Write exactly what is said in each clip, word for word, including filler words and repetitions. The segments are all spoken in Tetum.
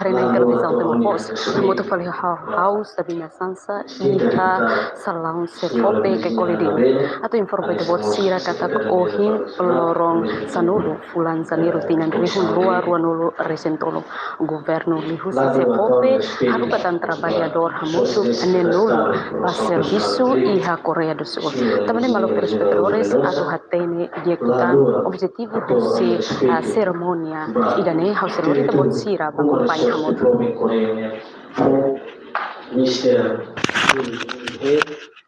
Haree ona intervensaun Timor Post, hamutuk fali ho ha'u Sabina Sansa, iha salaun SEFOPE Caicoli Dili. Atu informa ita-boot sira katak ohin loron sanulu, fulan Janeiru tinan rihun rua ruanulu resin tolu, governu liuhusi SEFOPE haruka tan traballadór hamutuk neen-nulu ba servisu iha Koreia do Súl. Tanba ne'e maluk telespetadores atu hatene di'ak liután objetivu husi, ah, serimónia ida-ne'e, ha'u sei lori ita-boot sira ba akompaña hamutuk. Mister Kim Min-hee,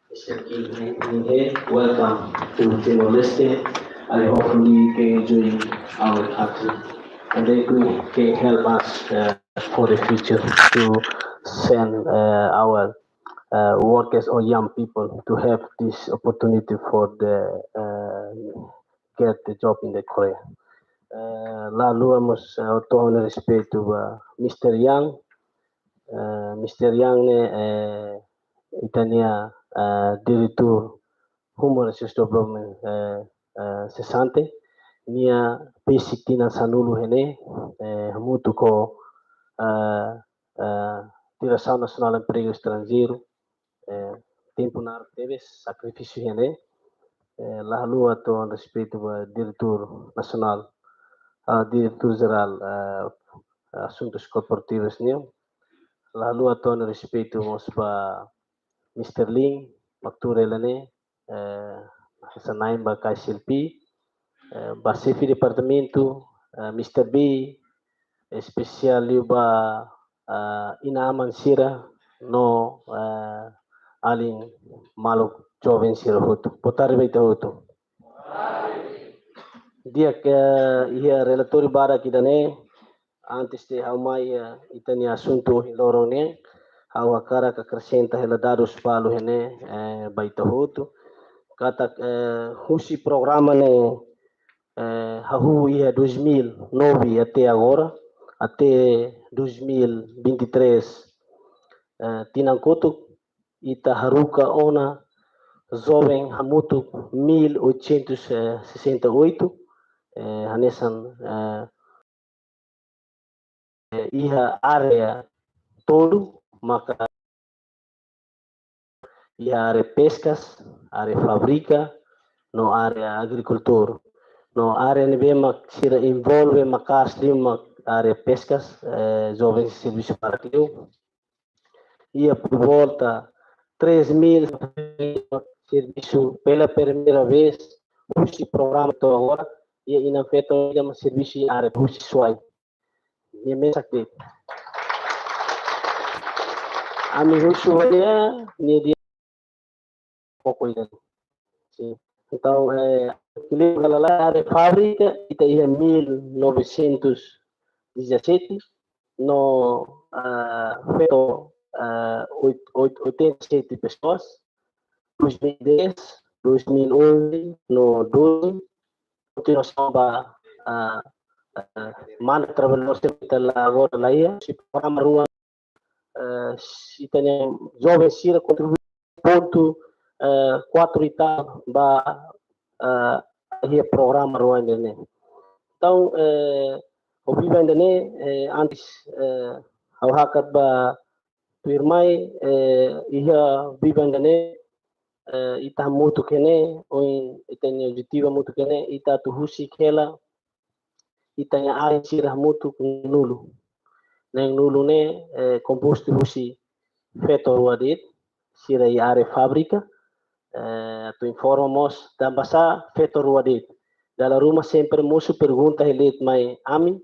Mister Kim Min-hee, welcome to Timor-Leste. I hope you can enjoy our country. And then you can help us, uh, for the future to send, uh, our, uh, workers or young people to have this opportunity for the, uh, get the job in the Korea. Uh, lalu mós, uh, hato'o respeitu ba Mister Yang, eh, Mister Yang ne'e, eh, ita-nia, eh, diretór Human Resource Development, eh, eh, sesante, nia besik tinan sanulu iha ne'e, eh, hamutuk ho, eh, eh, Diresaun Nasionál Empregu Estranjeiru, eh, tempu naruk tebes, sakrifísiu iha ne'e, eh, la haluha hato'o respeitu ba diretór nasionál, ah, diretór jerál, eh, asuntus korporativus nian. La haluha hato'o respeitu mós ba Mister Lin, mak tuur hela ne'e, eh, hanesan na'in ba KSLP, eh, ba xefe departamentu, eh, Mister B, espesiál liu ba, eh, inan-aman sira no, eh, alin maluk joven sira hotu. Boa tarde ba ita hotu. Di'ak, eh, iha relatóriu badak ida-ne'e, antes de ha'u mai, eh, ita-nia asuntu ohin loron ne'e, ha'u hakarak akresenta hela dadus balu iha ne'e, eh, ba ita hotu. Katak, eh, husi programa ne'e, eh, hahú iha dois mil e nove até agora, até dois mil e vinte e três, eh, tinan kotuk, ita haruka ona joven hamutuk mil oitocentos e sessenta e oito, eh, hanesan, eh, eh, iha área tolu, maka iha área peskas, área fábrika, no área agrikultura. No área ne'ebé mak sira envolve maka'as liu mak área peskas, eh, joven servisu barak liu. Iha por volta três mil servisu pela primeira vez, husi programa to'o agora, iha inan-feton ida mak servisu iha área husi Suai. Nia mesak de'it. Ami husu ba nia, nia dehan poko ida. Sin. Entaun, eh, equilíbriu galala, área fábrika, ita iha mil novecentos e dezassete, no, ah, feto, ah, oit-, oit-, oitenta e sete pessoas, dois mil e dez, dois mil e onze, no doze, kontinuasaun ba, ah, ah, manda trabalhadór sira ita la agora la iha, husi programa rua, eh, ita-nia joven sira kontribui pontu, eh, kuatru ita ba, eh, iha programa rua ida-ne'e. Entaun, eh, ho biban ida-ne'e, eh, antes, eh, ha'u hakat ba tuirmai, eh, iha biban ida-ne'e, eh, ita hamutuk iha ne'e, ohin ita-nia objetivu hamutuk iha ne'e, ita atu husik hela ita-nia alin sira hamutuk neen-nulu. Neen-nulu ne'e, eh, kompostu husi feto rua de'it, sira iha área fábrika, eh, atu informa mós, tanbasá feto rua de'it. Dala ruma sempre mosu pergunta hela de'it mai ami,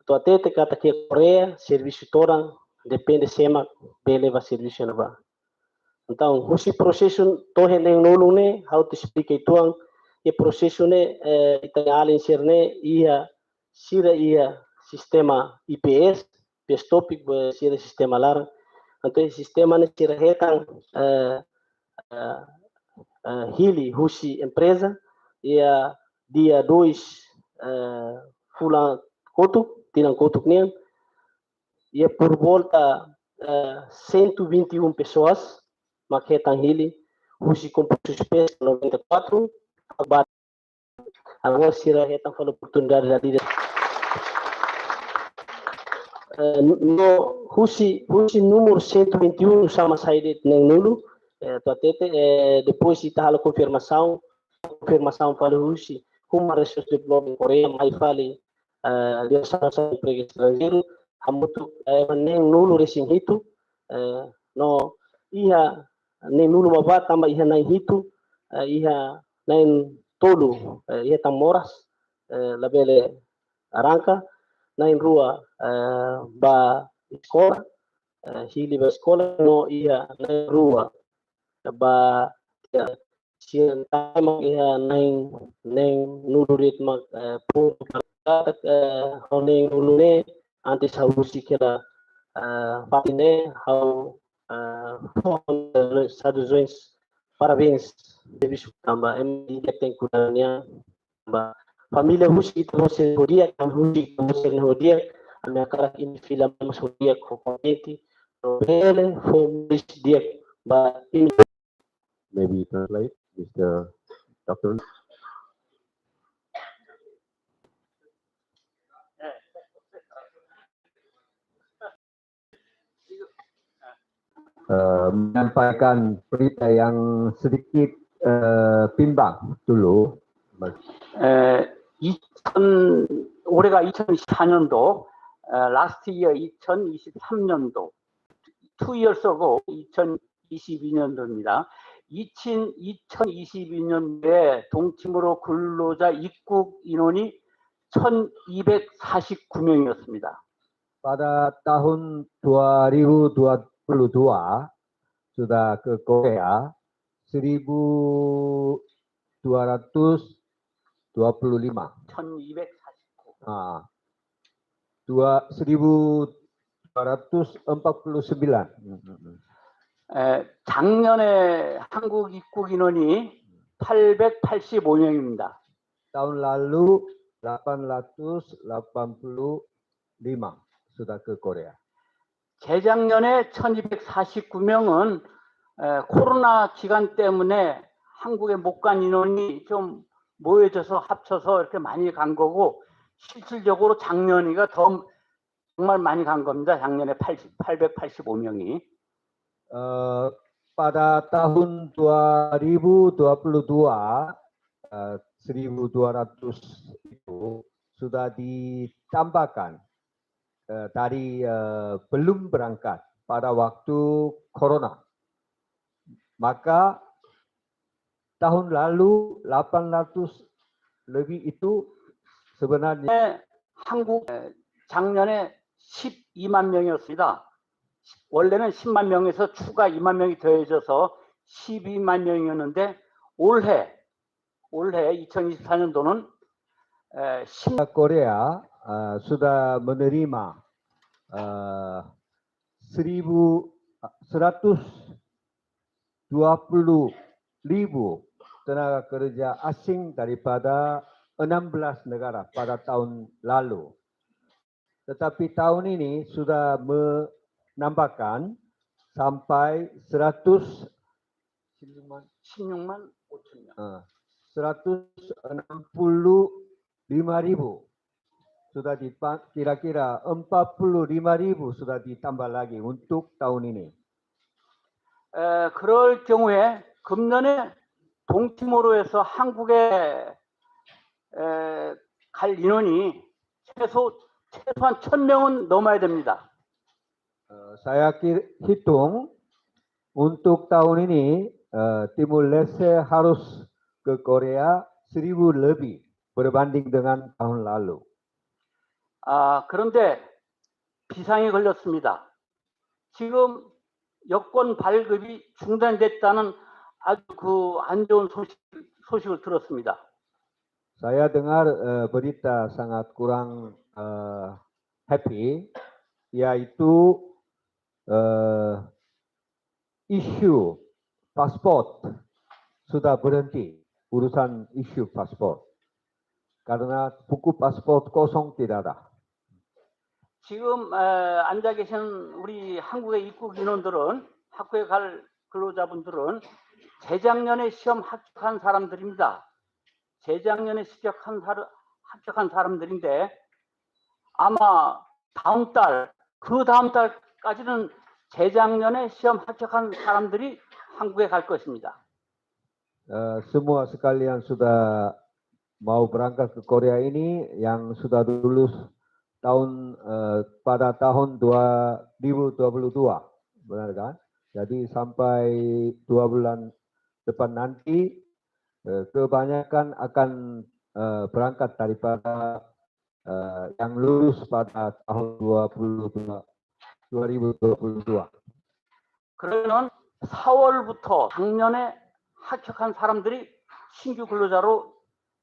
atu hatete katak iha Koreia, servisu todan, depende sé mak bele bá servisu iha ne'ebá. Entaun, husi prosesu to'o iha neen-nulu ne'e, ha'u atu esplika uitoan, iha prosesu ne'e, eh, ita-nia alin sira ne'e, iha sira iha sistema I P S, I P S topic, ba sira sistema laran. Entaun, sistema ne'e sira hetan, eh, eh, eh, hili husi empreza, iha dia dois, eh, fulan kotuk, tinan kotuk nian, iha por volta, eh, cento e vinte e um pessoas mak hetan hili husi kompostu espésia noventa e quatro, agora sira hetan fali oportunidade da vida. eh, no husi, husi númeru cento e vinte e um sama sai de'it neen-nulu, eh, to'o hatete, eh, depois ita halo konfirmasaun, konfirmasaun fali husi Human Resource Development Korea, mai fali, eh, Diresaun Nasionál Empregu Estranjeiru, hamutuk, eh, neen-nulu resin hitu, eh, no iha neen-nulu ba bá tanba iha na'in hitu, eh, iha na'in-tolu, eh, iha tan moras, eh, labele arranka, na'in-rua, eh, ba eskola, eh, hili ba eskola, no iha na'in-rua ba, ya, sira tan mak iha na'in, neen-nulu de'it mak, eh, pontu para, eh, ho neen-nulu ne'e, antes ha'u husik hela, eh, fatin ne'e, ha'u, eh, fó saudasaun, parabéns, servisu tanba ema ida tenke kuda nian, ba família husik ita-boot sira ho di'ak, ami husik ita-boot sira ho di'ak, ami hakarak imi fila mai mós ho di'ak, ho kontente, no bele fó moris di'ak ba imi. Maybe translate, Mister Doctor. Eh, menyampaikan berita yang sedikit, eh, bimbang dulu. Eh, 이천, 올해가 이천이십사 년도, 어, last year 이천이십삼 년도, two years ago 이천이십이 년도입니다. 이천, 이천이십이 년도에 동치무로 근로자 입국 인원이 천이백사십구 명이었습니다. Pada tahun dua ribu dua puluh dua, sudah ke Korea seribu dua ratus dua puluh lima. 천이백사십구. Ah, dua, seribu dua ratus empat puluh sembilan. Hmm, hmm, hmm. 에, 작년에 한국 입국 인원이 팔백팔십오 명입니다. Tahun lalu delapan ratus delapan puluh lima sudah ke Korea. 재작년에 천이백사십구 명은, 에, 코로나 기간 때문에 한국에 못 간 인원이 좀 모여져서 합쳐서 이렇게 많이 간 거고, 실질적으로 작년이가 더 정말 많이 간 겁니다. 작년에 팔십, 팔백팔십오 명이. Eh, pada tahun dua ribu dua puluh dua, eh, seribu dua ratus itu sudah ditambahkan, eh, dari, eh, belum berangkat pada waktu corona. Maka tahun lalu delapan ratus lebih itu sebenarnya. 네, 한국, 에, 작년에 십이만 명이었습니다. 원래는 십만 명에서 추가 이만 명이 더해져서 십이만 명이었는데, 올해, 올해 이천이십사 년도는, 에, 십 Korea, eh, sudah menerima, eh, seribu, seratus dua puluh ribu tenaga kerja asing daripada enam belas negara pada tahun lalu. Tetapi tahun ini sudah menambahkan sampai seratus, 십육만 오천 명. Eh, seratus enam puluh lima ribu. Sudah dipa-, kira-kira empat puluh lima ribu sudah ditambah lagi untuk tahun ini. 에, 그럴 경우에 금년에 동치무로에서 한국에, 에, 갈 인원이 최소, 최소한 천 명은 넘어야 됩니다. Eh, saya kir-, hitung untuk tahun ini, eh, Timor Leste harus ke Korea seribu lebih berbanding dengan tahun lalu. 아, 그런데 비상이 걸렸습니다. 지금 여권 발급이 중단됐다는 아주 그 안 좋은 소식, 소식을 들었습니다. Saya dengar, eh, berita sangat kurang, eh, happy, yaitu, eh, issue paspor sudah berhenti, urusan issue paspor. Karena buku paspor kosong tidak ada. 지금, 에, 앉아 계신 우리 한국의 입국 인원들은, 한국에 갈 근로자분들은 재작년에 시험 합격한 사람들입니다. 재작년에 합격한 사람, 합격한 사람들인데, 아마 다음 달 그 다음 달까지는 재작년에 시험 합격한 사람들이 한국에 갈 것입니다. Eh, semua sekalian sudah mau berangkat ke Korea ini yang sudah lulus tahun eh, pada tahun dua ribu dua puluh dua, benar kan? Jadi sampai dua bulan depan nanti eh, kebanyakan akan eh, berangkat daripada eh, yang lulus pada tahun dua puluh dua, dua ribu dua puluh dua. 그러면 사월 부터 작년에 합격한 사람들이 신규 근로자로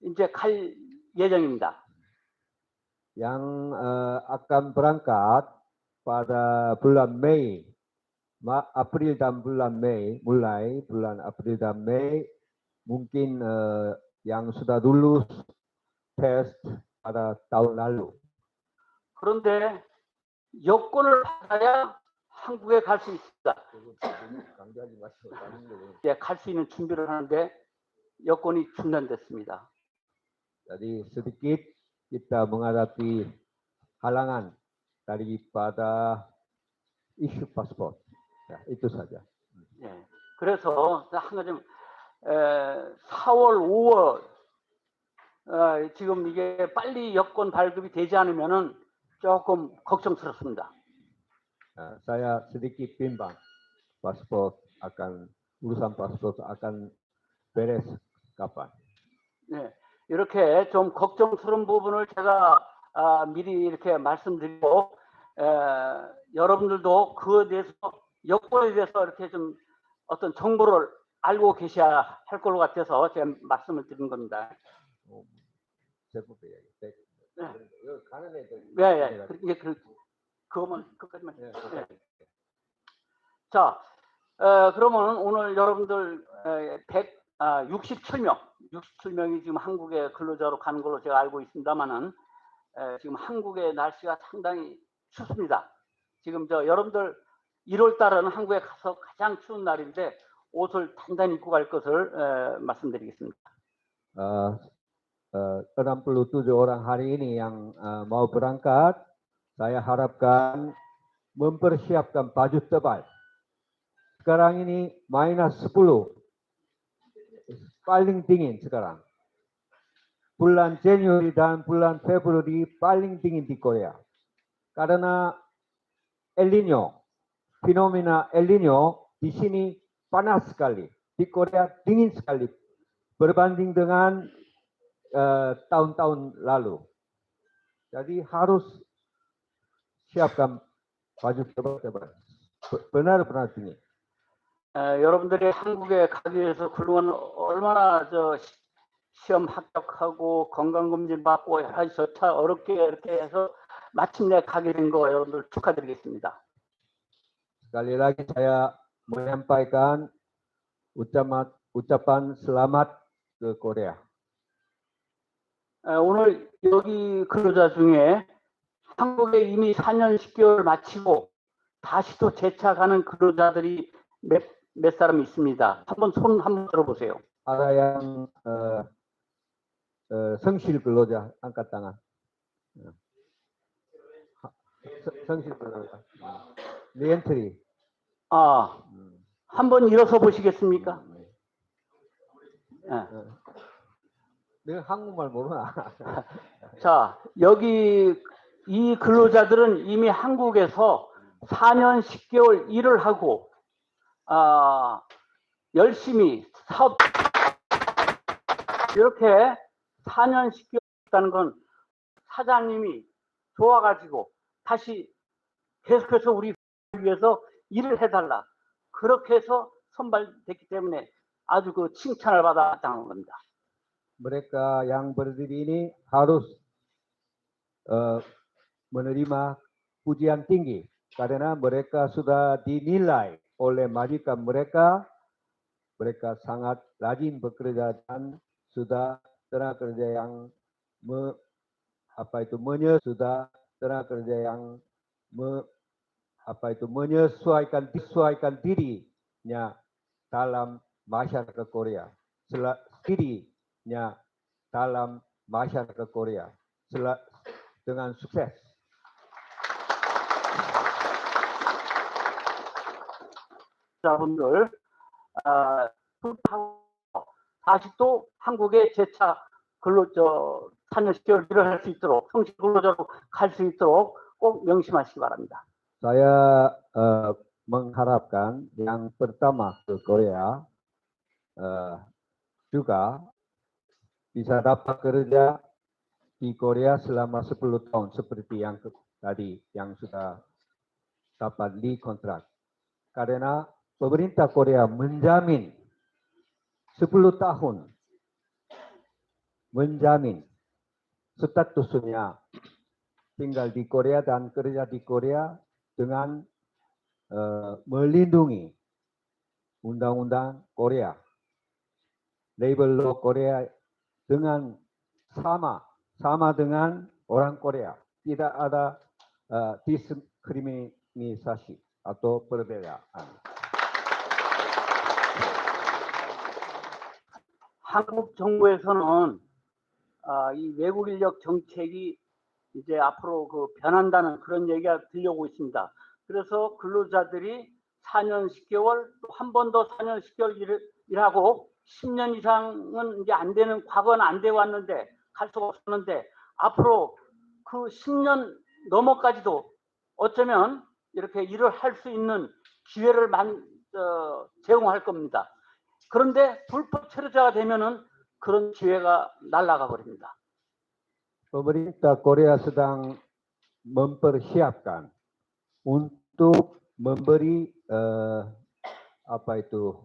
이제 갈 예정입니다. Yang eh, akan berangkat pada bulan Mei, Ma- April dan bulan Mei, mulai bulan April dan Mei, mungkin eh, yang sudah lulus tes pada tahun lalu. 그런데 여권을 받아야 한국에 갈 수 있습니다. Ganti aja, Mas. 예, 갈 수 있는 준비를 하는데 여권이 중단됐습니다. Jadi sedikit kita menghadapi halangan daripada isu paspor. Ya, itu saja. 예. 그래서 한 가지 에, 사월, 오월 어, 지금 이게 빨리 여권 발급이 되지 않으면은 조금 걱정스럽습니다. Nah, saya sedikit bimbang paspor akan urusan paspor akan beres kapan. 네, 이렇게 좀 걱정스러운 부분을 제가 아, 미리 이렇게 말씀드리고 에, 여러분들도 그에 대해서 여권에 대해서 이렇게 좀 어떤 정보를 알고 계셔야 할 것 같아서 제가 말씀을 드린 겁니다. Saya pun ya, saya- Ya. Ya, karena itu. 예, 예. 그- 이제 그 그것만 그것만. 예, 예. 자, 에, 그러면 오늘 여러분들 에, 백, 아, 육십칠 명, 육십칠 명이 지금 한국에 근로자로 가는 걸로 제가 알고 있습니다만은 에, 지금 한국의 날씨가 상당히 춥습니다. 지금 저 여러분들 일월 달은 한국에 가서 가장 추운 날인데 옷을 단단히 입고 갈 것을 에, 말씀드리겠습니다. Eh, eh, enam puluh tujuh orang hari ini yang eh, mau berangkat, saya harapkan mempersiapkan baju tebal. Sekarang ini minus sepuluh, paling dingin sekarang. Bulan Januari dan bulan Februari paling dingin di Korea. Karena El Nino, fenomena El Nino di sini panas sekali. Di Korea dingin sekali berbanding dengan eh, tahun-tahun lalu. Jadi harus siapkan baju tebal-tebal. Be- Benar-benar dingin. 에, 여러분들이 한국에 가기 위해서 그동안 얼마나 저 시- 시험 합격하고 건강검진 받고 여러 가지 절차 어렵게 이렇게 해서 마침내 가게 된 거 여러분들 축하드리겠습니다. Sekali lagi saya menyampaikan ucapan, ucapan selamat ke Korea. 에, 오늘 여기 근로자 중에 한국에 이미 사 년 십 개월 마치고 다시 또 재차 가는 근로자들이 몇, 몇 사람 있습니다. 한번 손 한번 들어보세요. Ada yang eh, eh, sengsil keluarga angkat tangan. Eh. Ha- se- Sengsil keluarga. Reentry. 아, Hmm. 한번 일어서 보시겠습니까? Hmm. 예. Eh. 내가 한국말 모르나? 자, 여기 이 근로자들은 이미 한국에서 사 년 십 개월 일을 하고, 아, 열심히 사업, 이렇게 사 년 십 개월 있다는 건 사장님이 좋아가지고 다시 계속해서 우리 위해서 일을 해달라. 그렇게 해서 선발됐기 때문에 아주 그 칭찬을 받았다는 겁니다. Mereka yang berdiri ini harus eh, menerima pujian tinggi karena mereka sudah dinilai oleh majikan mereka, mereka sangat rajin bekerja dan sudah tenaga kerja yang me, apa itu menye, sudah tenaga kerja yang me, apa itu menyesuaikan sesuaikan dirinya dalam masyarakat Korea, sela, dirinya dalam masyarakat Korea sela, dengan sukses. 근로자분들 아, 다시 또 한국에 재차 근로 저 사년 십 개월 일을 할 수 있도록, 성실 근로자로 갈 수 있도록 꼭 명심하시기 바랍니다. Saya eh, mengharapkan yang pertama ke Korea eh, juga bisa dapat kerja di Korea selama sepuluh tahun seperti yang ke- tadi yang sudah dapat di kontrak. Karena pemerintah Korea menjamin sepuluh tahun menjamin statusnya tinggal di Korea dan kerja di Korea dengan eh, melindungi undang-undang Korea, labor law Korea dengan sama sama dengan orang Korea. Tidak ada eh, diskriminasi atau perbedaan. 한국 정부에서는 아, 이 외국 인력 정책이 이제 앞으로 그 변한다는 그런 얘기가 들려오고 있습니다. 그래서 근로자들이 사 년 십 개월, 또 한 번 더 사 년 십 개월 일, 일하고 십 년 이상은 이제 안 되는, 과거는 안 되어 왔는데, 갈 수가 없었는데, 앞으로 그 십 년 넘어까지도 어쩌면 이렇게 일을 할 수 있는 기회를 만, 어, 제공할 겁니다. 그런데 불법 체류자가 되면은 그런 기회가 날아가 버립니다. Pemerintah Korea sedang mempersiapkan untuk memberi eh, apa itu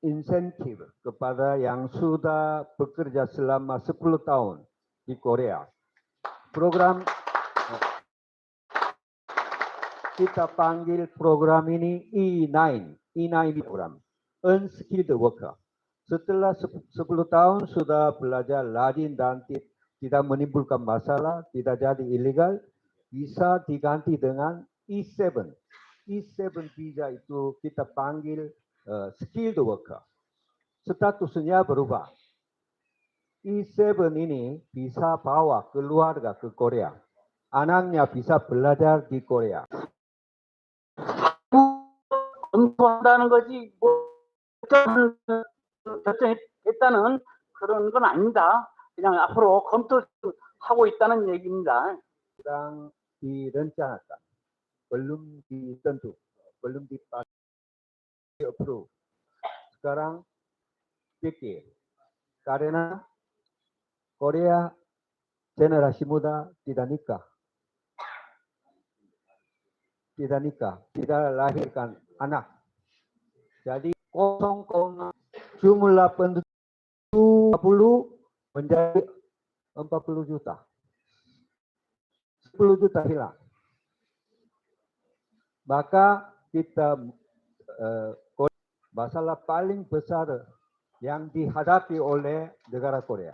insentif kepada yang sudah bekerja selama sepuluh tahun di Korea. Program kita panggil program ini E nine, E nine program, unskilled worker. Setelah sepuluh tahun sudah belajar rajin dan tidak menimbulkan masalah, tidak jadi ilegal, bisa diganti dengan E seven. E seven visa itu kita panggil uh, skilled worker. Statusnya berubah. E seven ini bisa bawa keluarga ke Korea. Anaknya bisa belajar di Korea. 검토한다는 거지 뭐 결정했다는 그런 건 아닙니다. 그냥 앞으로 검토 하고 있다는 얘기입니다. Sedang direncanakan, belum ditentu, belum dipastikan. Approve. Sekarang pikir, karena Korea generasi muda tidak nikah, tidak nikah, tidak lahirkan anak. Jadi kosong koma jumlah penduduk dua puluh menjadi empat puluh juta. Sepuluh juta hilang. Maka kita eh, masalah paling besar yang dihadapi oleh negara Korea.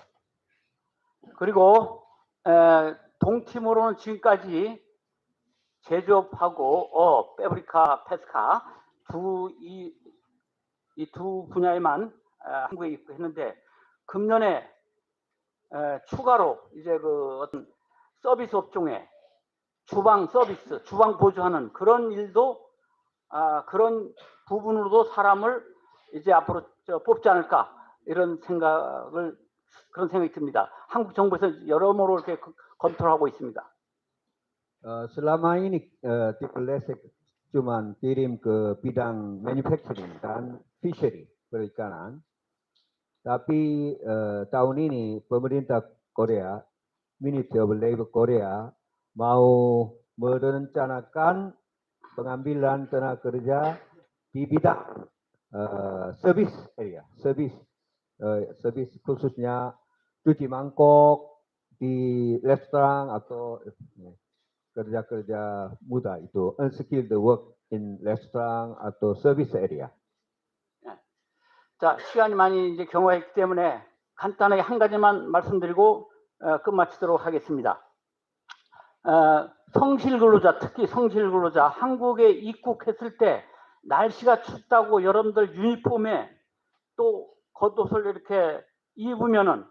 그리고 에, 동팀으로는 지금까지 제조업하고 어, 패브리카, 페스카 두 이 이 두 분야에만 에, 한국에 입국했는데, 금년에 에, 추가로 이제 그 어떤 서비스 업종에 주방 서비스, 주방 보조하는 그런 일도 아, 그런 부분으로도 사람을 이제 앞으로 저, 뽑지 않을까 이런 생각을 그런 생각이 듭니다. 한국 정부에서 여러모로 이렇게 그- 검토를 하고 있습니다. Eh, selama ini eh, Timor Leste cuma kirim ke bidang manufacturing dan fishery, perikanan. Tapi eh, tahun ini pemerintah Korea, Ministry of Labor Korea mau merencanakan pengambilan tenaga kerja di bidang eh, service area, service eh, service khususnya cuci mangkok di restoran atau eh, kerja-kerja muda itu, unskilled work in restaurant atau service area. 자, 시간이 많이 이제 경과했기 때문에 간단하게 한 가지만 말씀드리고 어, 끝마치도록 하겠습니다. 어, 성실 근로자, 특히 성실 근로자, 한국에 입국했을 때 날씨가 춥다고 여러분들 유니폼에 또 겉옷을 이렇게 입으면은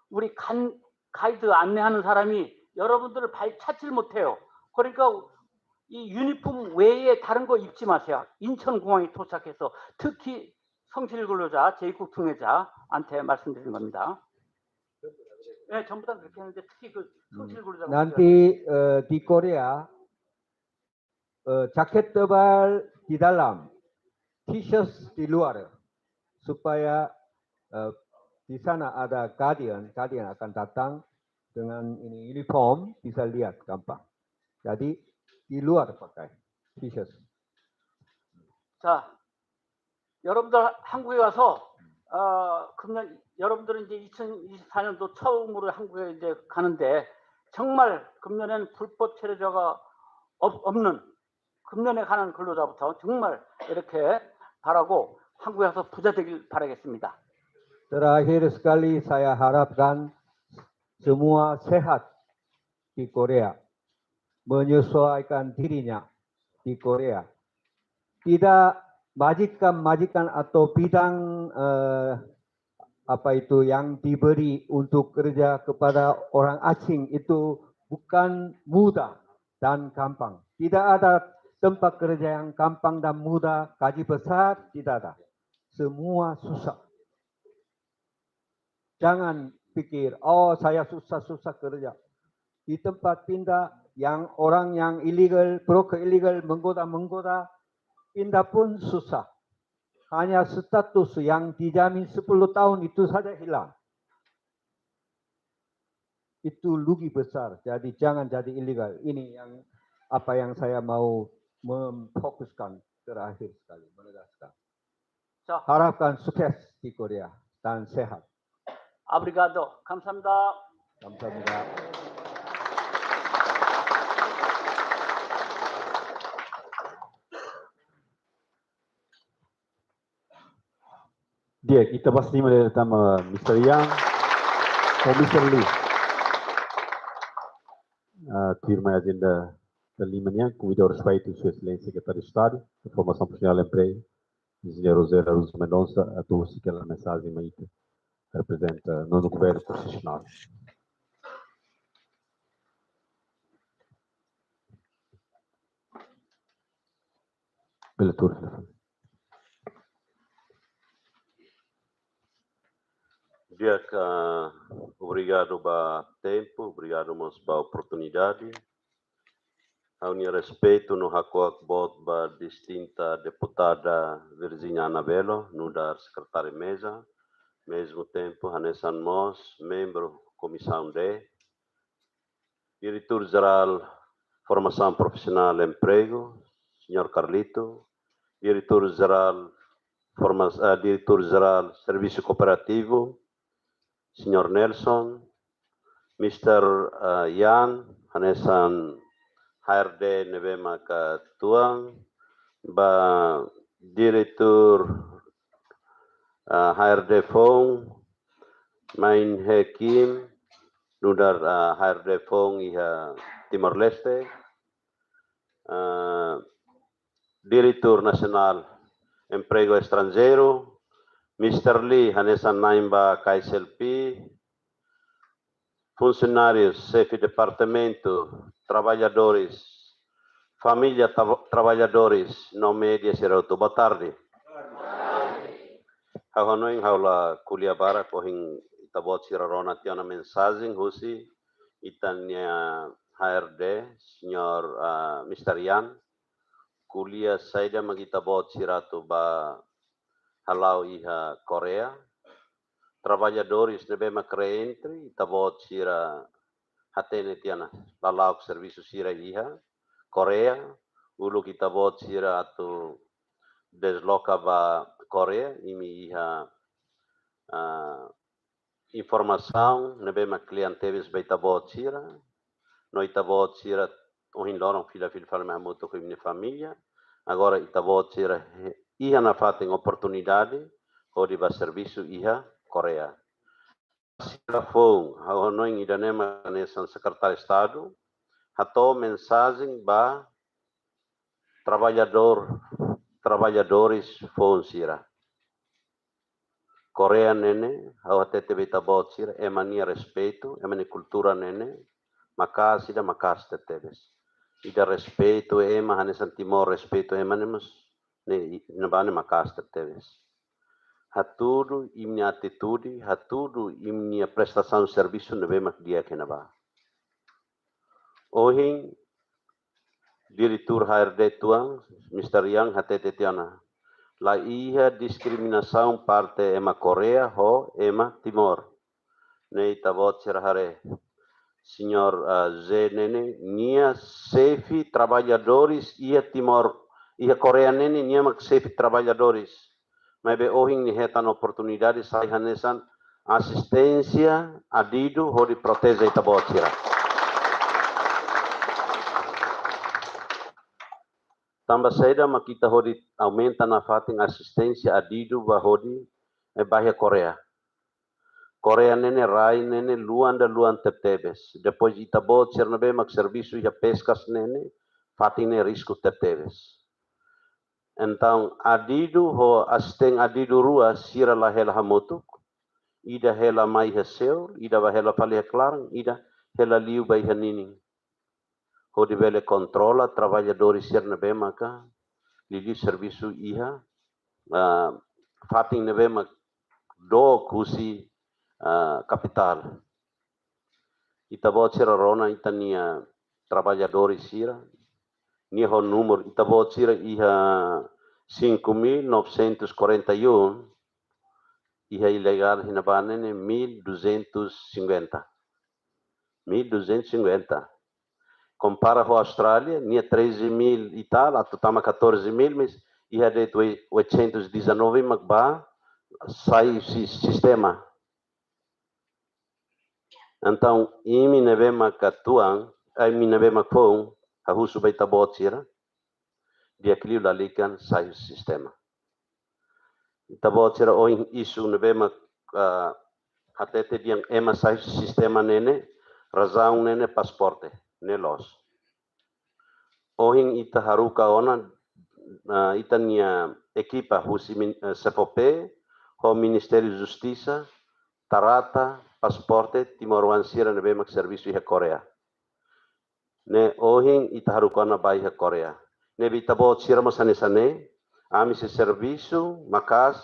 우리 간, 가이드 안내하는 사람이 여러분들을 발 찾질 못해요. 그러니까 이 유니폼 외에 다른 거 입지 마세요. 인천공항에 도착해서 특히 성실 근로자, 제입국 중재자한테 말씀드리는 겁니다. 네, 전부 다 그렇게 했는데 특히 그 성실 근로자 Nanti eh, di Korea, eh, jaket tebal di dalam, t-shirt di luar, supaya eh, di sana ada guardian, guardian akan datang dengan ini uniform, bisa lihat gampang. Jadi di luar pakai t-shirt. 자, 여러분들 한국에 와서 어, 금년 여러분들은 이제 이천이십사 년도 처음으로 한국에 이제 가는데 정말 금년에는 불법 체류자가 없, 없는, 금년에 가는 근로자부터 정말 이렇게 바라고 한국에 가서 부자 되길 바라겠습니다. Terakhir sekali, saya harapkan semua sehat di Korea, menyesuaikan dirinya di Korea. Tidak majikan-majikan atau bidang eh, apa itu yang diberi untuk kerja kepada orang asing itu bukan mudah dan gampang. Tidak ada tempat kerja yang gampang dan mudah, gaji besar, tidak ada. Semua susah. Jangan pikir, oh saya susah-susah kerja. Di tempat pindah, yang orang yang illegal, broker illegal, menggoda-menggoda, pindah pun susah. Hanya status yang dijamin sepuluh tahun itu saja hilang. Itu rugi besar. Jadi jangan jadi illegal. Ini yang apa yang saya mau memfokuskan terakhir sekali, menegaskan. 자, Harapkan sukses di Korea dan sehat. Obrigado. 감사합니다. 감사합니다. Di'ak, ita basa liman de'it tanba Mister Yang ou Mister Lee. Ah, tuirmai ajenda dala lima nian, konvida ho respeitu Sua Exelénsia Sekretáriu Estadu Formasaun Profisionál no Empregu, Enjeñeiru José Araújo Mendonça, atu husu hela mensajen mai ita, reprezenta nonu governu konstitusionál. Bele tuur. Di'ak, obrigadu ba tempu, obrigadu mós ba oportunidade. Ha'u-nia respeitu no hakuak boot ba distinta deputada Virginia Anabelo, nu'udar sekretária meza, mezmu tempu hanesan mós membru Komisaun D, Diretór Jerál Formasaun Profisionál Empregu, Señór Carlito, Diretór Jerál Forma-, eh, Diretór Jerál Servisu Kooperativu, Señór Nelson, Mister, eh, Yan, hanesan H R D ne'ebé maka tuan, ba Diretór, eh, H R D foun, Main He Kim, nu'udar, eh, H R D foun iha Timor-Leste, eh, Diretór Nasionál Empregu Estranjeiru, Mister Lee hanesan na'in ba K S L P, funsionárius, xefe departamentu, traballadores, família tra-, traballadores, no média sira hotu. Boa tarde. Ha'u hanoin ha'u la ko'alia barak, ohin ita-boot sira rona tiha ona mensajen husi ita-nia H R D, Señór, ah, Mister Yan, ko'alia saida mak ita-boot sira atu ba hala'o iha Koreia. Traballadores ne'ebé mak reentre, ita-boot sira hatene tiha ona lala'ok servisu sira iha Koreia, uluk ita-boot sira atu desloka ba Koreia, imi iha, ah, informasaun ne'ebé mak kle'an tebes ba ita-boot sira, no ita-boot sira ohin loron fila fila fali mai hamutuk ho imi-nia família. Agora ita-boot sira he-, iha nafatin oportunidade hodi ba servisu iha Koreia. Sira foun, ha'u hanoin ida-ne'e mak hanesan Sekretáriu Estadu hato'o mensajen ba traballadór, traballadores foun sira. Koreia ne'e ne'e, ha'u hatete ba ita-boot sira, ema nia respeitu, ema nia kultura ne'e ne'e, maka'as ida, maka'as tebetebes. Ida respeitu ema, hanesan Timor respeitu ema ne'e mós, ne'e, ne'ebá ne'e maka'as tebes. Hatudu imi-nia atitude, hatudu imi-nia prestasaun servisu ne'ebé mak di'ak iha ne'ebá. Ohin, diretór H R D tuan, Mister Yang hatete tiha ona, la iha diskriminasaun parte ema Koreia ho ema Timor. Ne'e ita-boot sira haree. Señór, ah, José ne'e ne'e, nia xefe traballadores iha Timor, iha Koreia ne'e ne'e, nia mak xefe traballadores. Maibé ohin nia hetan oportunidade sai hanesan asisténsia adidu hodi proteje ita-boot sira. Tanba saida mak ita hodi aumenta nafatin asisténsia adidu ba hodi, eh, ba iha Koreia. Koreia ne'e ne'e rai ne'e ne'e luan ida luan tebetebes. Depois ita-boot sira ne'ebé mak servisu iha peskas ne'e ne'e, fatin ne'e risku tebetebes. Entaun, adidu ho asisten adidu rua sira la hela hamutuk. Ida hela mai iha Seul, ida ba hela fali iha klaran, ida hela liu ba iha ninin. Hodi bele kontrola traballadores sira ne'ebé maka liuliu servisu iha, ah, fatin ne'ebé mak dook husi, ah, kapitál. Ita-boot sira rona ita-nia traballadores sira, nia ho númeru, ita-boot sira iha cinco mil novecentos e quarenta e um, iha ilegál iha ne'ebá ne'e ne'e mil duzentos e cinquenta. Mil duzentos e cinquenta. Kompara ho Austrália, nia treze mil e tal, atu tama catorze mil, mas iha de'it oitocentos e dezanove mak bá sai husi sistema. Entaun, imi ne'ebé maka tuan, ai, imi ne'ebé mak foun, ha'u husu ba ita-boot sira, di'ak liu lalika sai husi sistema. Ita-boot sira ohin isu ne'ebé mak, ah, hatete dehan ema sai husi sistema ne'e ne'e, razaun ne'e ne'e pasaporte, ne'e loos. Ohin ita haruka ona, ah, ita-nia ekipa husi min-, eh, SEFOPE, ho Ministériu Justisa, trata pasaporte timoroan sira ne'ebé mak servisu iha Koreia. Ne'e ohin ita haruka ona ba iha Koreia. Ne'ebé ita-boot sira mós hanesan ne'e, ami sei servisu maka'as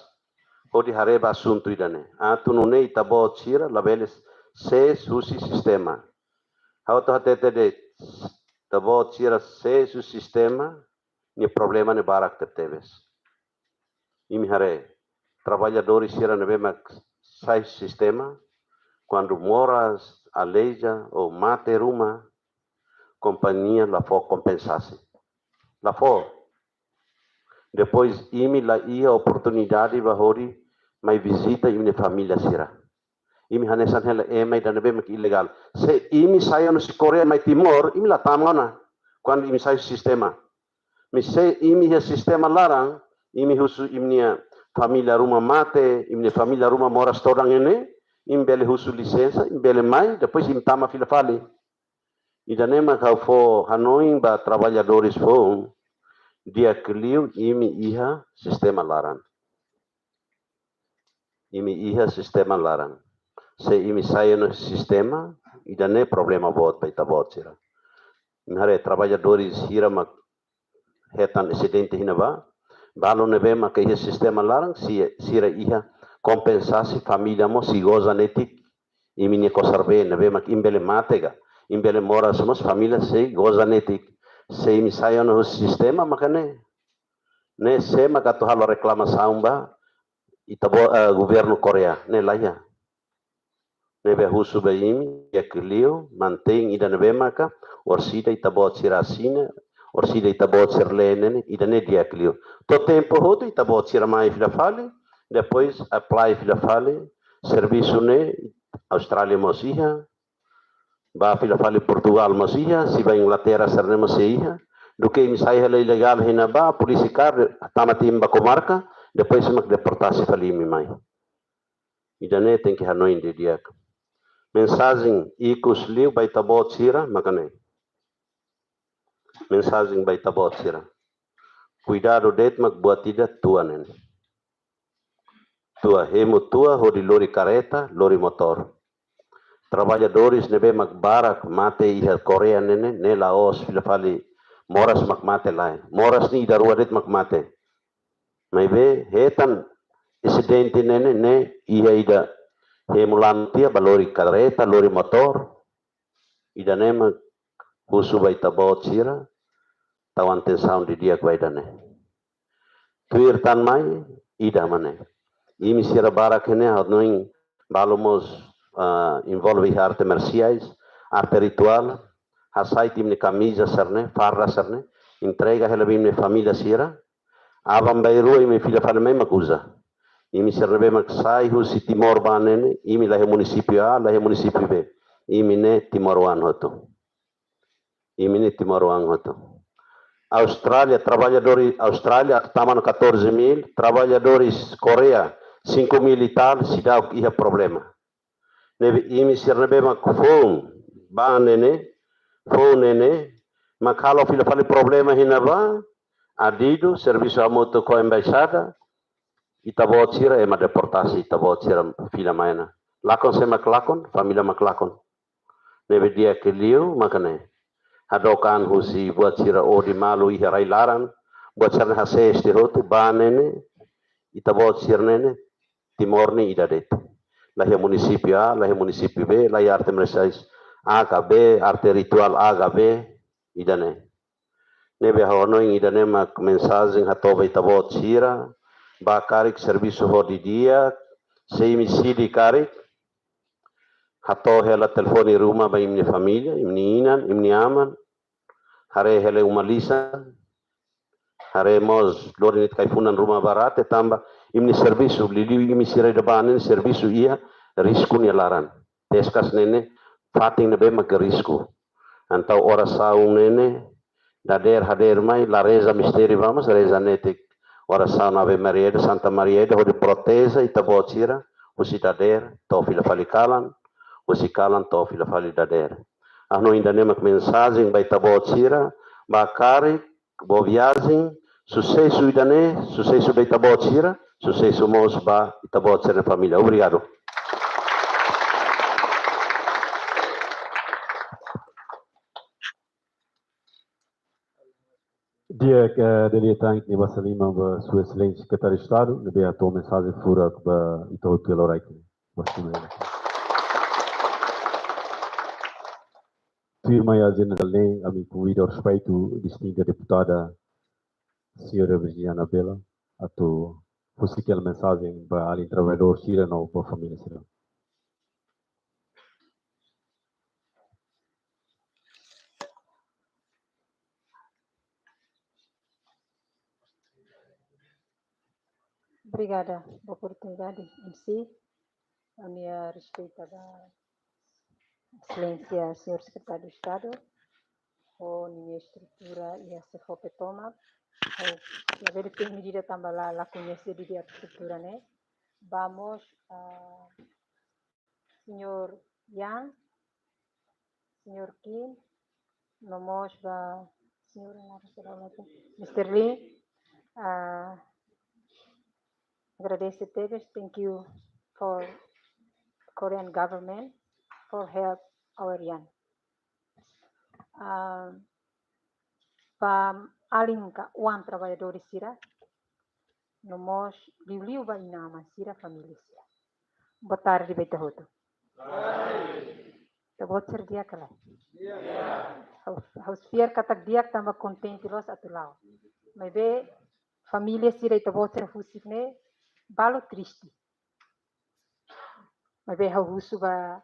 hodi haree ba asuntu ida-ne'e. Atu nune'e ita-boot sira labele sees husi sistema. Ha'u atu hatete de'it, ita-boot sira sees husi sistema, nia problema ne'e barak tebetebes. Imi haree, traballadores sira ne'ebé mak sai sistema, kuandu moras, aleija, ou mate ruma, kompañia la fó kompensasaun. La fó. Depois, imi la iha oportunidade ba hodi mai vizita imi-nia família sira. Imi hanesan hela ema ida ne'ebé mak ilegál. Se imi sai ona husi Koreia mai Timor, imi la tama ona. Kuandu imi sai sistema. Mas se imi iha sistema laran, imi husu imi-nia família ruma mate, imi-nia família ruma moras todan ne'e ne'e, imi bele husu lisensa, imi bele mai, depois imi tama fila fali. Ida-ne'e mak ha'u fó hanoin ba traballadores foun, di'ak liu imi iha sistema laran. Imi iha sistema laran. Se imi sai ona husi sistema, ida-ne'e problema boot ba ita-boot sira. Imi haree traballadores sira mak hetan asidente iha ne'ebá, balu ne'ebé maka iha sistema laran, si-, sira iha kompensasaun, família mós sei goza netik, imi-nia kosar-been ne'ebé mak imi bele mate ka, imi bele moras mós família sei goza netik. Se imi sai ona husi sistema maka ne'e. Ne'e sé mak atu halo reklamasaun ba ita-boot, eh, governu Koreia, ne'e la iha. Ne'ebé husu ba imi, di'ak liu, mantein ida ne'ebé maka, orsida ita-boot sira asina, orsida ita-boot sira lee ne'e ne'e, ida-ne'e di'ak liu. To'o tempu hotu ita-boot sira mai fila fali, depois apply fila fali, servisu ne'e, Austrália mós iha, ba fila fali Portugal mós iha, se ba Inglaterra sira-ne'e mós sei iha, duké imi sai hela ilegál iha ne'ebá, polísia kaer, tama tiha imi ba komarka, depois mak deportasi fali imi mai. Ida-ne'e tenke hanoin didi'ak. Mensajen ikus liu ba ita-boot sira, maka ne'e. Mensajen ba ita-boot sira. Kuidadu de'it mak buat ida tua ne'e ne'e. Tua, hemu tua, hodi lori kareta, lori motór. traballadores ne'ebé mak barak mate iha Koreia ne'e ne'e, ne'e la'ós fila fali moras mak mate lae. Moras ne'e ida rua de'it mak mate. Maibé hetan asidente ne'e ne'e, ne'e iha ida hemu lanu tiha ba lori karreta, lori motór. Ida-ne'e mak husu ba ita-boot sira tau atensaun didi'ak ba ida-ne'e. Tuir tan mai, ida mak ne'e. Imi sira barak ne'e ha'u hanoin balu mós, ah, envolve iha arte marsiais, arte rituál, hasai tiha imi-nia kamiza sira-ne'e, farda sira-ne'e, entrega hela ba imi-nia família sira, aban-bainrua imi fila fali mai mak uza. Imi sira ne'ebé mak sai husi Timor ba ne'e ne'e, imi la iha munisípiu A, la iha munisípiu B. Imi ne'e timoroan hotu. Imi ne'e timoroan hotu. Austrália, traballadores Austrália, tama ona catorze mil, traballadores Koreia, cinco mil e tal, seidauk iha problema. Ne'ebé imi sira ne'ebé mak foun ba ne'e ne'e, foun ne'e ne'e, mak halo fila fali problema iha ne'ebá, adidu, servisu hamutuk ho embaixada, ita-boot sira ema deportasi, ita-boot sira fila mai ona. Lakon sé mak lakon, família mak lakon. Ne'ebé di'ak liu maka ne'e. Hadook an husi buat sira odi malu iha rai-laran, buat sira-ne'e hasees tiha hotu, ba ne'e ne'e, ita-boot sira ne'e ne'e, Timor ne'e ida de'it. La iha munisípiu A, la iha munisípiu B, la iha arte marsiais A ka B, arte rituál A ka B, ida-ne'e. Ne'ebé ha'u hanoin ida-ne'e mak mensajen hato'o ba ita-boot sira, ba karik servisu ho didi'ak, se imi sidi karik, hato'o hela telefone ruma ba imi-nia família, imi-nia inan, imi-nia aman, haree hela uma lisan, haree mós lori netik ai-funan ruma ba rate tanba imi-nia servisu, liuliu imi sira ida ba ne'e ne'e servisu iha risku nia laran. Peskas ne'e ne'e, fatin ne'ebé mak risku. Entaun orasaun ne'e ne'e, dadeer hadeer mai, la reza mistériu ba mós, reza netik orasaun Ave Maria ida, Santa Maria ida, hodi proteje ita-boot sira, husi dadeer to'o fila fali kalan, husi kalan to'o fila fali dadeer. Ha'u hanoin ida-ne'e mak mensajen ba ita-boot sira, ba karik, boa viagem, susesu ida-ne'e, susesu ba ita-boot sira, susesu mós ba ita-boot sira-nia família. Obrigadu. Di'ak, eh, dala ida tan ita-nia basa liman ba Sua Exelénsia Sekretáriu Estadu, ne'ebé hato'o mensajen furak ba ita hotu iha loraik ne'e. Basa liman. Tuirmai ajenda dala ida ne'e, ami konvida ho respeitu distinta deputada señora Virgínia Anabela atu husik hela mensajen ba alin traballadór sira no ba família sira. Obrigada ba oportunidade, M C. Ha'u-nia respeitu ba Exelénsia Señór Sekretáriu Estadu, ho ninia estrutura iha SEFOPE tomak. Ha'u labele temi ida tanba la, la koñese didi'ak estrutura ne'e. Ba mós, ah, Señór Yang, Señór Kim, no mós ba Señór Mister Lee, ah, agradese tebes, thank you for Korean government for help our Yang. Ah, ba alin ka oan traballadór sira, no mós liuliu ba inan-aman sira, família sira. Boa tarde ba ita hotu. Ita-boot sira di'ak ka lae? Ha'u, ha'u fiar katak di'ak tanba kontente loos atu la'o. Maibé família sira ita-boot sira husik ne'e balu triste. Maibé ha'u husu ba,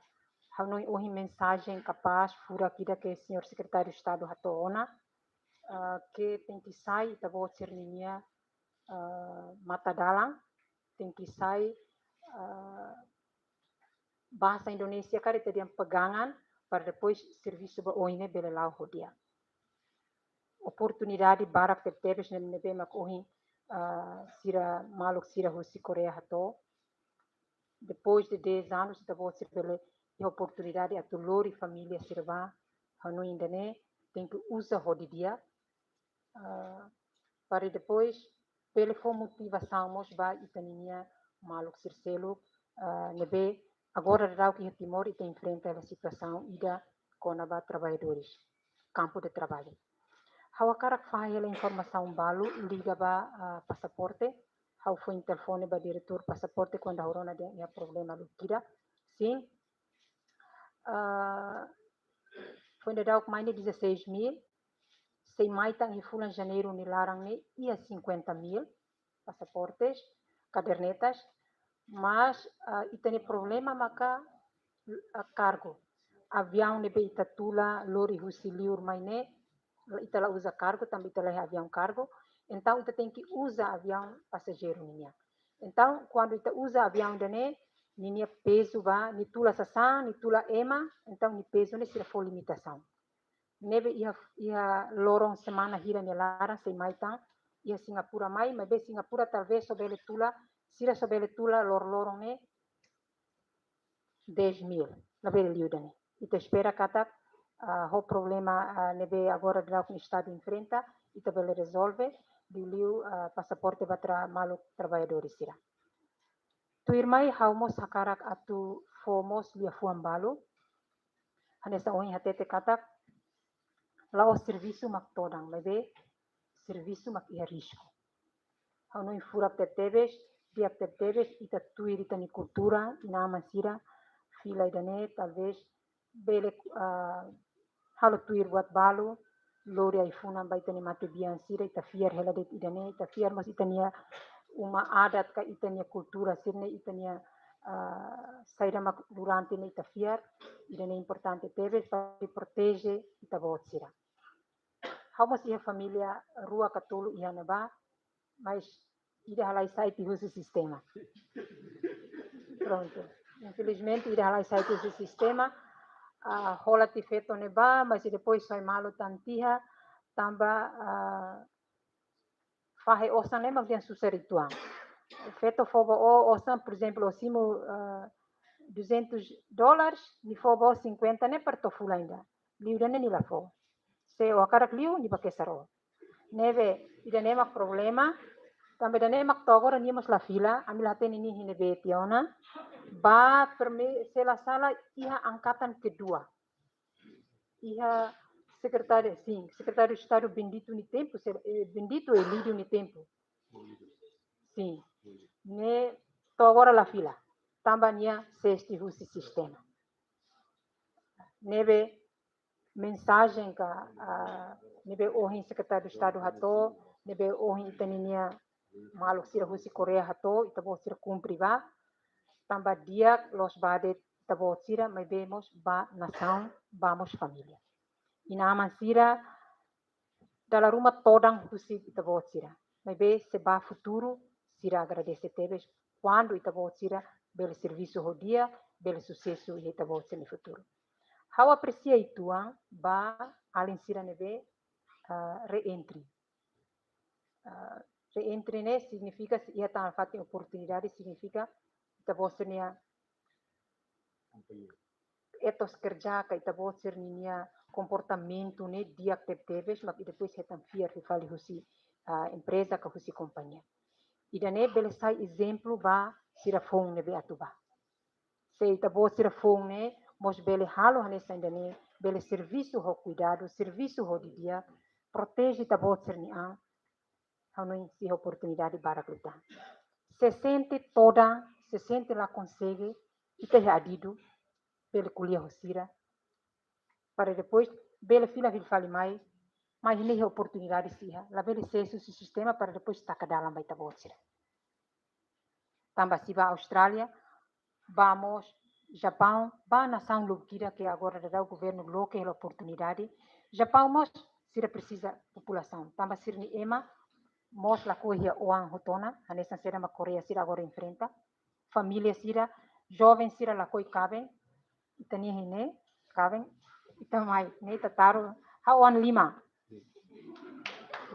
ha'u hanoin ohin mensajen kapás, furak ida ke Señór Sekretáriu Estadu hato'o ona, ah, ke tenke sai ita-boot sira-nia, ah, matadalan, tenke sai, ah, bahasa Indonesia karik ita dehan pegangan, para depois servisu ba oin ne'e bele la'o ho di'ak. Oportunidade barak tebetebes ne'e, ne'ebé mak ohin, ah, sira maluk sira husi Koreia hato'o. Depois de dez anos, ita-boot sira bele iha oportunidade atu lori família sira ba, ha'u hanoin ida-ne'e tenke uza ho didi'ak, ah, para depois bele fó motivasaun mós ba ita-nia maluk sira seluk, ah, ne'ebé Agora daudaun iha Timor ita enfrenta hela situasaun ida kona-ba traballadores, kampu de traballu. Ha'u hakarak fahe hela informasaun balu liga ba, ah, pasaporte. Ha'u foin telefone ba diretór pasaporte kuandu ha'u rona dehan iha problema lubuk ida. Sin. Ah, foin daudauk mai ne'e dezasseis mil, sei mai tan iha fulan Janeiru nia laran ne'e iha cinquenta mil, pasaportes, kadernetas, mas, ah, ita-nia problema maka, ah, kargu. Aviaun ne'ebé ita tula lori husi liur mai ne'e, ita la uza kargu, tanba ita la iha aviaun kargu, entaun ita tenke uza aviaun pasajeiru ninian. Entaun, kuandu ita uza aviaun ida-ne'e, ninia pezu ba, nia tula sasán, nia tula ema, entaun nia pezu ne'e sira fó limitasaun. Ne'ebé iha, iha loron semana hira nia laran sei mai tan, iha Singapura mai, maibé Singapura talvés só bele tula, sira só bele tula lor-loron ne'e dez mil, labele liu ida-ne'e. Ita espera katak, ah, ho problema, ah, ne'ebé agora daudaun estadu enfrenta, ita bele rezolve, liuliu, ah, pasaporte ba tra-, maluk traballadores sira. Tuirmai ha'u mós hakarak atu fó mós liafuan balu. Hanesan ohin hatete katak, la'ós servisu mak todan, maibé servisu mak iha risku. Ha'u hanoin furak tebetebes, di'ak tebetebes, ita tuir ita-nia kultura, inan-aman sira, fila ida-ne'e, talvés, bele, ah, halo tuir buat balu, lori ai-funan ba ita-nia matebian sira, ita fiar hela de'it ida-ne'e, ita fiar mós ita-nia uma adat ka ita-nia kultura sira-ne'e, ita-nia, ah, saida mak durante ne'e ita fiar, ida-ne'e importante tebes, para proteje ita-boot sira. Ha'u mós iha família rua ka tolu iha ne'ebá, mas ida halai sai tiha husi sistema. Prontu. Infelizmente, ida halai sai tiha husi sistema. Ah, hola tiha feto ne'ebá, mas depois sai malu tan tiha, tanba, ah, fahe osan ne'e mak dehan susar uitoan. Feto fó ba ó osan, por ezemplu, ó simu, ah, duzentos dólares, nia fó ba ó cinquenta ne'e para to'o fulan ida. Liu ida-ne'e nia la fó. Se ó hakarak liu, nia bá kesar ó. Ne'ebé, ida-ne'e mak problema. Tanba ida-ne'e mak to'o agora nia mós la fila, ami la hatene nia iha ne'ebé tiha ona. Ba prime-, se la sala iha angkatan kedua. Iha sekretáriu, sin, sekretáriu Estadu Bendito nia tempu, se, eh, Bendito Elídio nia tempu. Sin. Ne'e to'o agora la fila. Tanba nia sesti husi sistema. Ne'ebé mensajen ka, ah, ne'ebé ohin Sekretáriu Estadu hato'o, ne'ebé ohin ita-nia maluk sira husi Koreia hato'o, ita-boot sira kumpre ba, tanba di'ak loos ba de'it ita-boot sira, maibé mós ba nasaun, ba mós família. Inan-aman sira, dala ruma todan husi ita-boot sira. Maibé se ba futuru, sira agradese tebes, kuandu ita-boot sira bele servisu ho di'ak, bele susesu iha ita-boot sira-nia futuru. Ha'u apresia uitoan ba alin sira ne'ebé, ah, reentry. Ah, reentry ne'e signifika, se iha tan fatin oportunidade, signifika ita-boot sira-nia etos kerja ka ita-boot sira-nia komportamentu ne'e di'ak tebetebes, mak ita depois hetan fiar fali husi, ah, empreza ka husi kompañia. Ida-ne'e bele sai ezemplu ba sira foun ne'ebé atu bá. Se ita-boot sira foun ne'e mós bele halo hanesan ida-ne'e, bele servisu ho kuidadu, servisu ho di'ak, proteje ita-boot sira-nia an, ha'u hanoin sei iha oportunidade barak liután. Se sente todan, se sente la konsege, ita iha adidu, bele ko'alia ho sira, para depois bele fila fila fali mai, mai ne'e iha oportunidade sira iha, labele sesu husi sistema para depois taka dalan ba ita-boot sira. Tanba se ba Austrália, ba mós Japaun, ba nasaun lubuk ida ke agora daudaun governu loke hela oportunidade. Japaun mós sira presiza populasaun. Tanba sira-nia ema mós lakohi iha oan hotu ona, hanesan saida mak Koreia sira agora enfrenta. Família sira, joven sira lakohi kaben. Ita-nia iha ne'e, kaben, ita mai, ne'e ita taru, ha'u oan lima.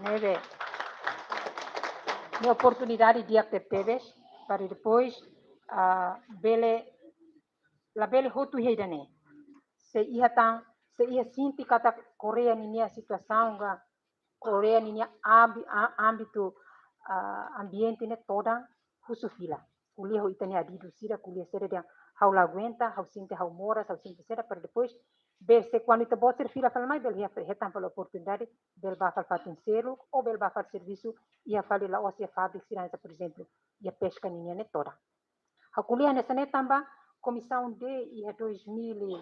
Ne'ebé, ne'e oportunidade di'ak tebetebes, para depois, ah, bele, labele hotu iha ida-ne'e. Se iha tan, se iha sente katak Koreia ninia situasaun ka, Koreia ninia ambi-, a-, ámbitu, ah, ambiente ne'e todan, husu fila. Ko'alia ho ita-nia adidu sira, ko'alia sira dehan ha'u la aguenta, ha'u sente ha'u moras, ha'u sente saida, para depois, bele se kuandu ita-boot sira fila fali mai, bele iha, hetan fali oportunidade, bele bá fali fatin seluk, ou bele bá fali servisu iha fali la'ós iha fábrika sira hanesan, por ezemplu, iha peska ninian ne'e todan. Ha'u ko'alia hanesan ne'e tanba Komisaun D iha dois mil e,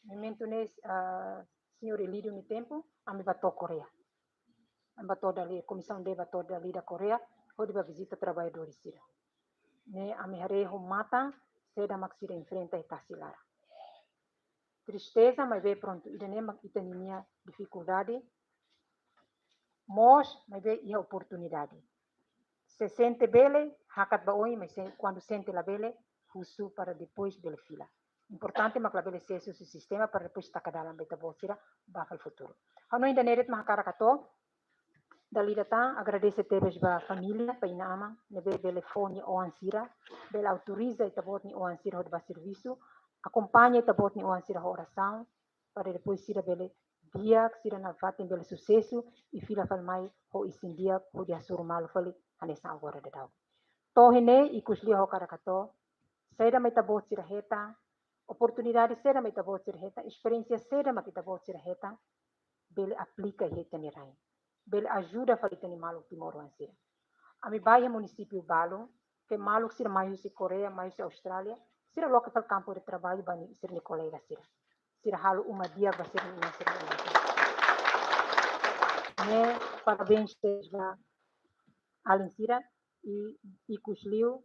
momentu ne'e, ah, señór Elídio nia tempu, ami bá to'o Koreia. Ami bá to'o dala ida, Komisaun D bá to'o dala ida Koreia, hodi bá vizita traballadór sira. Ne'e ami haree ho matan, saida mak sira enfrenta iha tasi laran. Tristeza, maibé prontu, ida-ne'e mak ita-nia difikuldade, mós, maibé iha oportunidade. Se sente bele, hakat ba oin, mas se, kuandu sente labele, husu para depois bele fila. Importante mak labele sesu husi sistema para depois taka dalan ba ita-boot sira bá fali futuru. Ha'u hanoin ida-ne'e de'it mak hakarak hato'o, dala ida tan agradese tebes ba família, ba inan-aman, ne'ebé bele fó nia oan sira, bele autoriza ita-boot nia oan sira hodi bá servisu, akompaña ita-boot nia oan sira ho orasaun, para depois sira bele di'ak, sira nafatin bele susesu, i fila fali mai ho isin di'ak, hodi hasoru malu fali, hanesan agora daudaun. To'o iha ne'e, ikus liu ha'u hakarak hato'o, saida mak ita-boot sira hetan, oportunidade saida mak ita-boot sira hetan, esperiénsia saida mak ita-boot sira hetan, bele aplika iha ita-nia rain. Bele ajuda fali ita-nia maluk timoroan sira. Ami bá iha munisípiu balu, ke maluk sira mai husi Koreia, mai husi Austrália, sira loke fali kampu de traballu ba nia, sira-nia kolega sira. Sira halo uma di'ak ba sira-nia inan, sira-nia oan. Ne'e, parabéns tebes ba alin sira, i, ikus liu,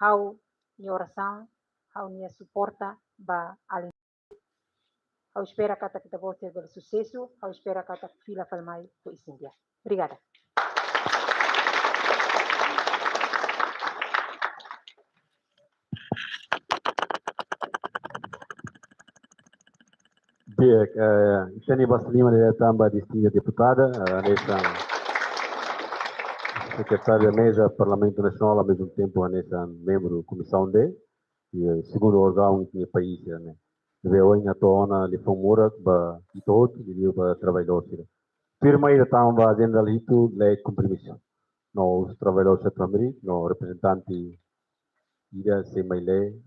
ha'u-nia orasaun, ha'u-nia suporta ba alin. Ha'u espera katak ita-boot sira bele susesu, ha'u espera katak fila fali mai ho isin di'ak. Obrigada. Di'ak, eh, ita-nia basa liman diretu tanba distinguida deputada, eh, hanesan sekretária meza Parlamentu Nasionál, ao mesmo tempo hanesan membru Komisaun D, i, eh, segundu órgaun iha país, eh, ne'e. Ne'ebé ohin hato'o ona liafuan moras ba ita hotu, liuliu ba traballadór sira. Tuirmai ita tama ba ajenda hitu, lei kompromisu. No, os traballadores centro-americanos, no, reprezentante ida sei mai lee.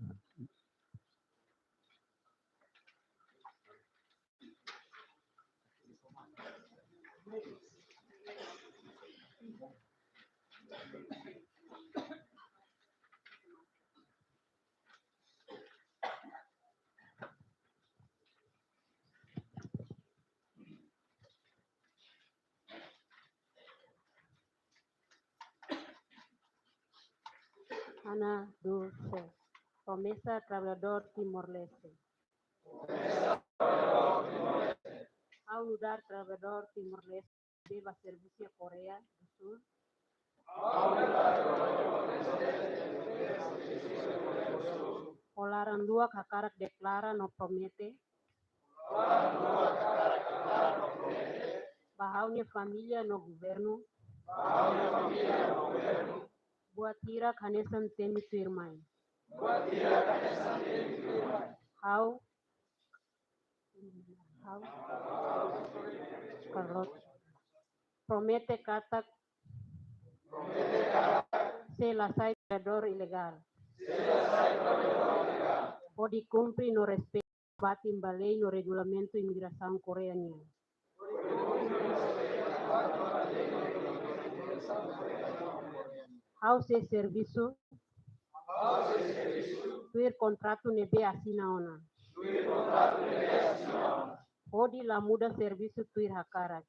Ana, du, se. Promesa traballadór Timor-Leste. Ha'u nu'udar traballadór Timor-Leste, bá servisu iha Koreia do Sul. Ho laran luak hakarak deklara no promete ba ha'u-nia família no governu buat hirak hanesan temi tuirmai. Ha'u, ha'u, Carlota, promete katak sei la sai traballadór ilegál. Hodi kumpre no respeita fatin ba lei no regulamentu imigrasaun Koreia nian. Ha'u sei servisu tuir kontratu ne'ebé asina ona. Hodi la muda servisu tuir hakarak.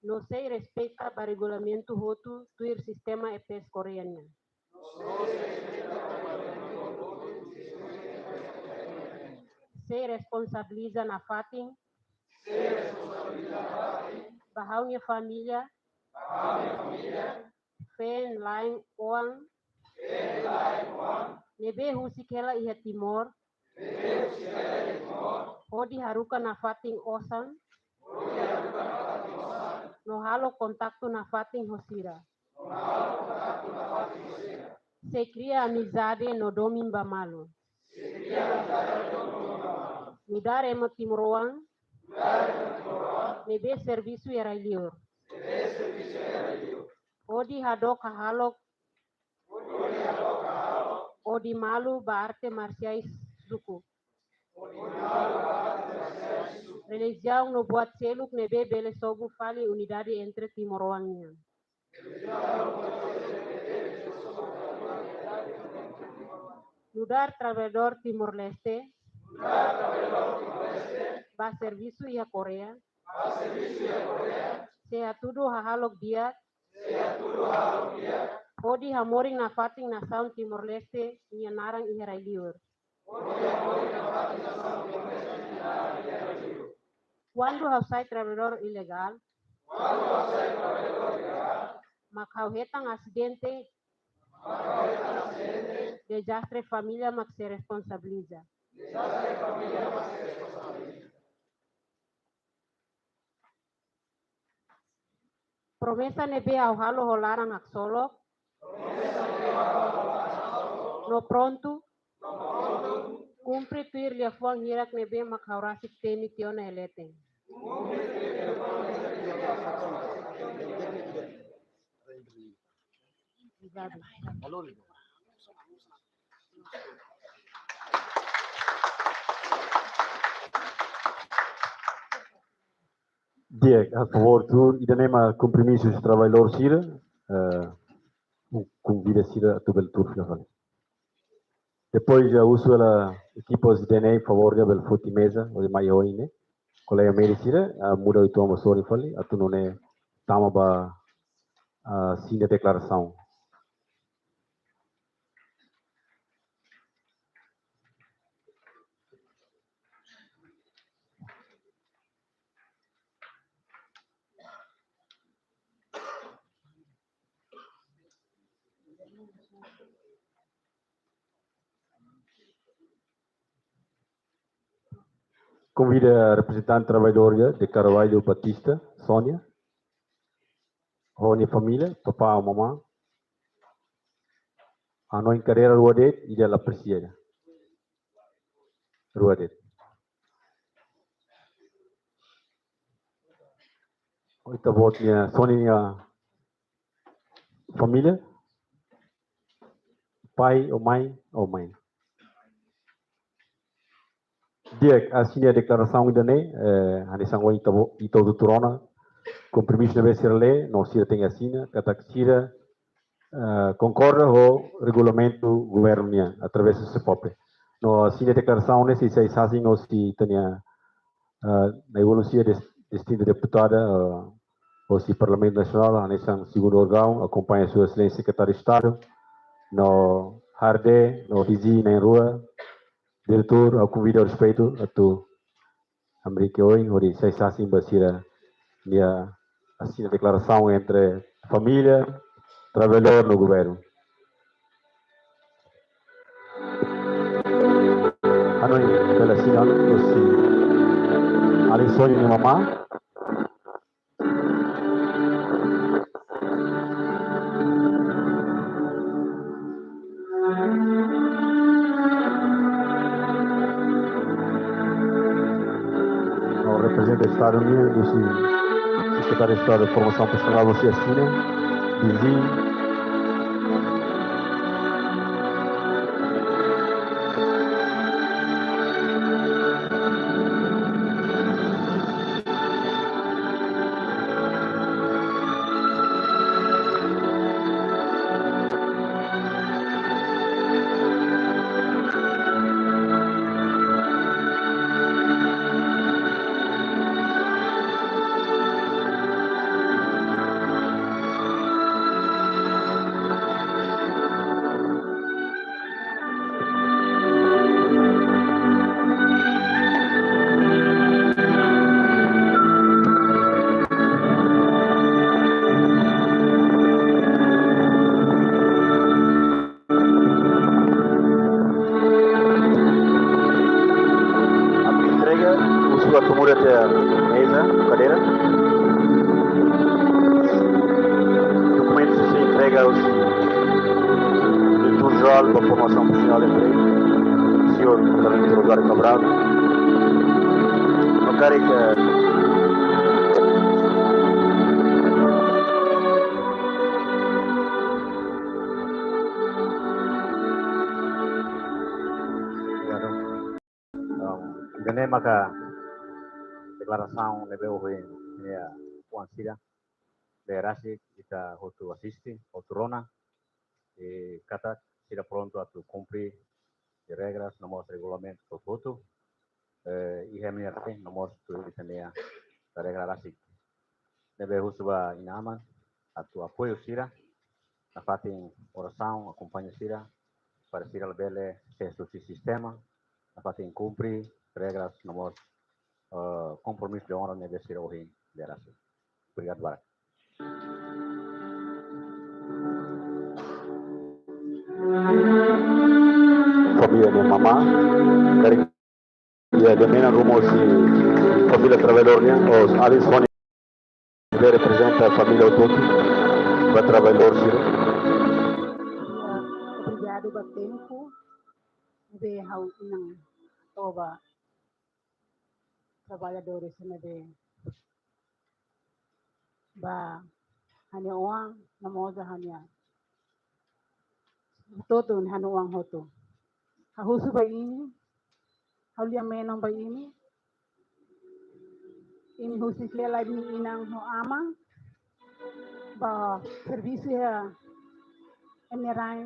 No sei respeita ba regulamentu hotu tuir sistema E P S Koreia nian. Sei responsabiliza nafatin ba ha'u-nia família, feen-la'en oan ne'ebé husik hela iha Timor, hodi haruka nafatin osan no halo kontaktu nafatin ho sira. Sei kria amizade no domin ba malu. Nu'udar ema timoroan ne'ebé servisu iha rai-liur, hodi hadook hahalok hodi malu ba arte marsiais suku. Relijiaun no buat seluk ne'ebé bele sobu fali unidade entre timoroan nian. Nu'udar traballadór Timor-Leste, ba servisu iha Koreia, sei hatudu hahalok di'ak, hodi hamoris nafatin nasaun Timor-Leste nia naran iha rai-liur. Kuandu ha'u sai traballadór ilegál, mak ha'u hetan asidente, dezastre, família mak sei responsabiliza. Promesa ne'ebé ha'u halo ho laran haksolok no prontu kumpre tuir liafuan hirak ne'ebé mak ha'u rasik temi tiha ona iha leten. Obrigadu. Di'ak, a favór tuur, ida-ne'e mak kompromisu husi traballadór sira, eh, ha'u konvida sira atu bele tuur fila fali. Depois, ha'u husu ba ekipa husi D N A, favór, atu bele foti meza, hodi mai oin ne'e. Kolega Mary sira, ah, muda uitoan ba sorin fali, atu nune'e tama ba, ah, asina deklarasaun. Konvida reprezentante traballadór de Carvalho Batista, Sónia. Ho nia família, papá, mamá. Hanoin kadeira rua de'it, ida la presiza. Rua de'it. Ita-boot nia, Sónia nia família. Pai, ou mãe, ou mãe. Di'ak, asina deklarasaun ida-ne'e, eh, hanesan ohin ita-boot, ita hotu tuur ona, kompromisu ne'ebé sira lee, no sira tenke asina, katak sira, eh, konkorda ho regulamentu governu nian, através do SEFOPE. No asina deklarasaun ne'e sei sai sasin hosi ita-nia, eh, nai-ulun sira des-, distinta deputada, eh, hosi Parlamentu Nasionál, hanesan segundu órgaun, akompaña Sua Exelénsia Sekretáriu Estadu, no HRD, no viziñu na'in-rua, diretór, ha'u konvida ho respeitu atu hamriik oin, hodi sai sasin ba sira-nia asina deklarasaun entre família, traballadór no governu. Hanoin bele asina, hosi alin Sónia nia mamá. No reprezenta Estadu nian, hosi Sekretáriu Estadu Formasaun Profisionál, hosi asina, viziñu. Atu entrega, husu atu muda tiha meza, kadeira. Dokumentu sei entrega hosi Diretór Jerál ba Formasaun Profisionál Empregu, señór Carlito Rosário Cabral. Ha'u hakarak, eh, Maka deklarasaun ne'ebé ohin nia kuan sira, de rasik ita hotu asiste, hotu rona, i katak sira prontu atu kumpre regras no mós regulamentu hotu-hotu, eh, iha ema nia rai no mós tuir ita-nia regra rasik. Ne'ebé husu ba inan-aman atu apoiu sira, nafatin orasaun, akompaña sira, para sira labele sees husi sistema, nafatin kumpre regras no mós, eh, kompromisu de onra ne'ebé sira ohin de rasik. Obrigadu barak. Família nia mamá, karik iha Diamena ruma husi família trabalhadór nian, os alin Sônia, ne'ebé reprezenta família hotu-hotu, ba trabalhadór sira. Obrigadu ba tempu ne'ebé ha'u inan toba trabalhadores ne'ebé ba ha'u-nia oan, no mós ha'u-nia hotu-hotu, ha'u-nia oan hotu. Ha'u husu ba imi, ha'u lia menon ba imi, imi husi fila lai ba imi inan ho aman, ba servisu iha ema nia rai,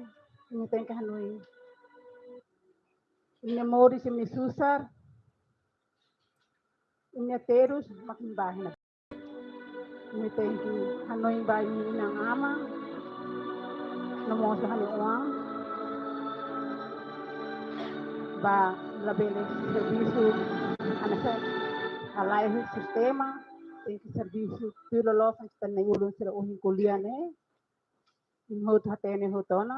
imi tenke hanoin imi-nia moris, imi-nia susar, imi-nia terus, mak imi ba iha ne'ebá. Imi tenke hanoin ba imi inan-aman, no mós ha'u-nia oan, ba labele servisu hanesan halai husi sistema, tenke servisu tuir loloos hanesan ita-nia ulun sira ohin ko'alia ne'e. Imi hotu hatene hotu ona,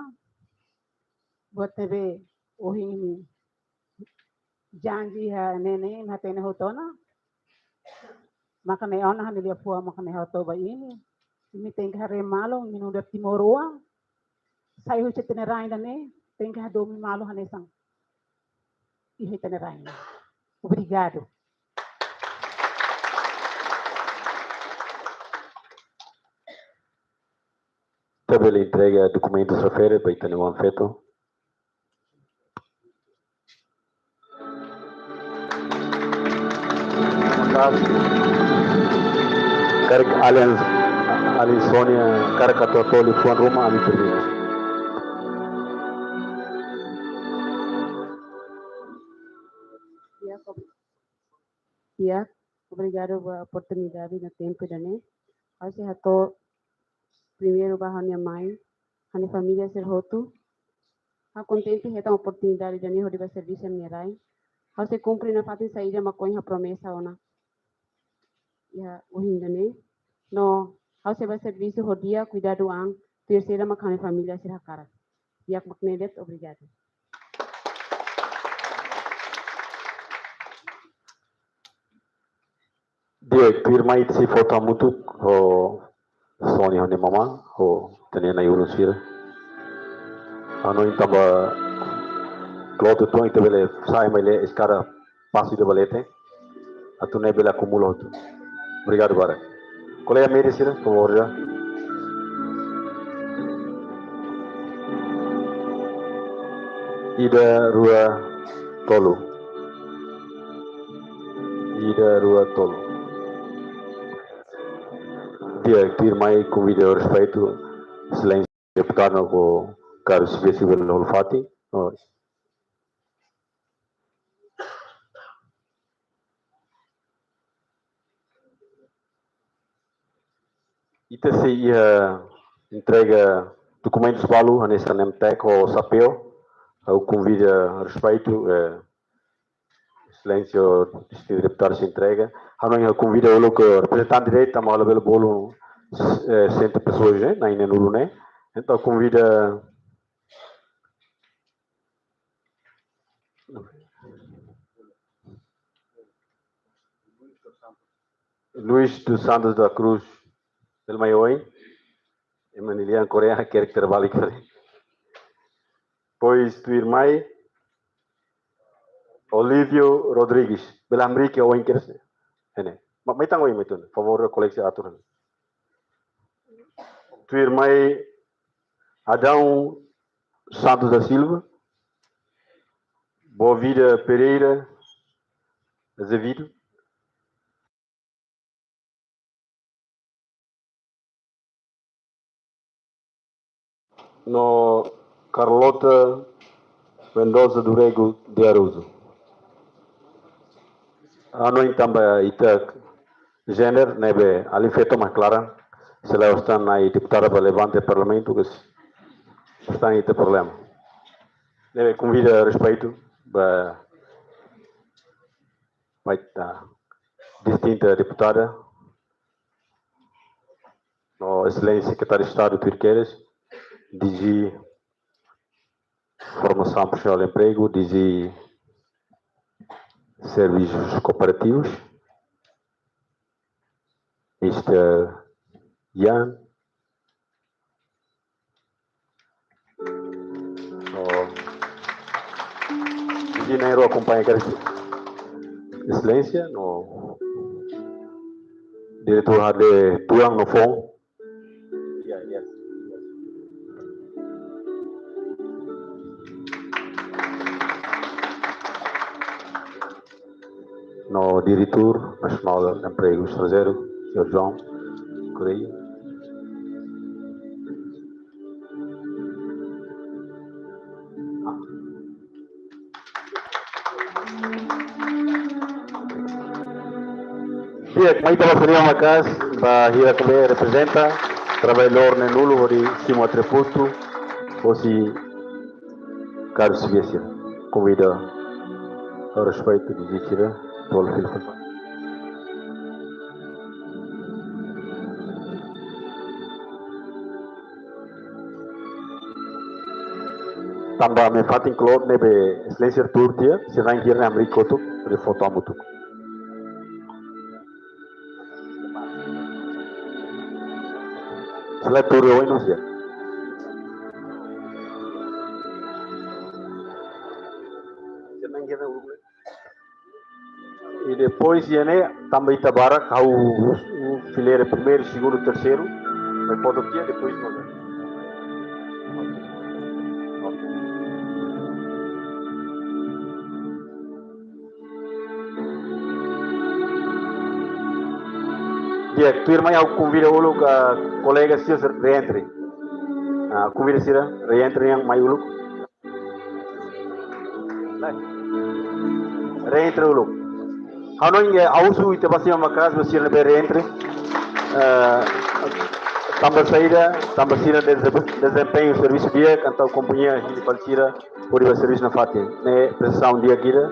buat ne'ebé ohin imi janji iha ne'e ne'e, imi hatene hotu ona. Maka ne'e ona ha'u-nia liafuan, maka ne'e ha'u hato'o ba imi. Imi tenke haree malu, imi nu'udar timoroan. Sai husi ita-nia rai ida-ne'e, tenke hadomi malu hanesan iha ita-nia rai. Obrigadu. Ita bele entrega dokumentus refere ba ita-nia oan-feto. Karik alin, alin Sônia, karik atu hato'o liafuan ruma, ami permite. Ya, ko-, ya, obrigadu ba oportunidade no tempu ida-ne'e. Ha'u sei hato'o primeiru ba ha'u-nia mai, ha'u-nia família sira hotu. Ha'u kontente hetan oportunidade ida-ne'e hodi ba servisu iha rai. Ha'u sei kumpre nafatin saida mak ohin ha'u promesa ona iha ohin ida-ne'e. No ha'u sei ba servisu ho di'ak, kuidadu an, tuir saida mak ha'u-nia família sira hakarak. Di'ak, mak ne'e de'it, obrigadu. Di'ak, tuirmai ita sei foto hamutuk ho Sônia ho nia mamá, ho ita-nia na'i-ulun sira. Ha'u hanoin tanba kloot uitoan, ita bele sa'e mai lee eskada pasu ida ba leten, atu nune'e bele akumula hotu. Obrigadu barak. Kolega média sira, favór já. Ida, rua, tolu. Ida, rua, tolu. Di'ak, tuirmai konvida ho respeitu, Exelénsia Deputadu, ho karu sivil sivil holo fatin. Oh. Ita sei iha entrega dokumentus balu, hanesan name tag ho xapeu. Ha'u konvida ho respeitu, eh, Exelénsia Distintu Deputadu sei entrega. Ha'u hanoin ha'u konvida uluk reprezentante direita, mas labele bolu, eh, sessenta pessoas, né? Na'in-neen ulun, né? Entaun, konvida Luis dos Santos da Cruz, bele mai oin. Ema nia lian Koreia, hakerek terbalik. Depois, tuirmai, Olívio Rodrigues, bele hamriik oin kedas. Ne'e. Ma-, mai tan oin, mai tan. Favór, kolega sira atur. Tuirmai, Adão Santos da Silva, Boavida Pereira, Azevedo. No Carlota Mendoza do Rego de Araújo. Ha'u hanoin tanba ita géneru ne'ebé alin feto mak klaran, se la'ós tan na'i deputada ba levante Parlamentu, ke s-, están ita problema. Ne'ebé konvida respeitu ba, ba ita distinta deputada, no Exelénsia Sekretáriu Estadu tuir kedas, D G Formasaun Profisionál Empregu, D G Serviços Cooperativos, mister Jan. Oh. D G na'in-rua akompaña kedas, Exelénsia, no Diretór haree tuan no foun. Ya, ya. No Diretór Nasionál Empregu Estranjeiru, señór João Correia. Di'ak, mai ita basa liman maka'as ba hira ne'ebé reprezenta traballadór na'in-nulu hodi simu atributu hosi kargu sira. Konvida ho respeitu D G sira, tolu fila fali. Tanba ami fatin kloot ne'ebé Exelénsia tuur tiha, sira na'in hira ne'e hamriik kotuk, hodi foto hamutuk. Sira tuur oin no sira. Sira na'in hira ne'e uluk. I depois iha ne'e, tanba ita barak, ha'u fileira primeiru, segundu, terseiru, ha'u foto tiha, depois no. Di'ak, tuirmai ha'u konvida uluk kolega sira reentre. Ah, konvida sira reentre nian mai uluk. Reentre uluk. Ha'u hanoin, eh, ha'u husu ita basa liman maka'as ba sira ne'ebé reentre. Eh, tanba saida, tanba sira dezem-, dezempeñu servisu di'ak, entaun kompañia hili fali sira hodi bá servisu nafatin. Ne'e prestasaun di'ak ida.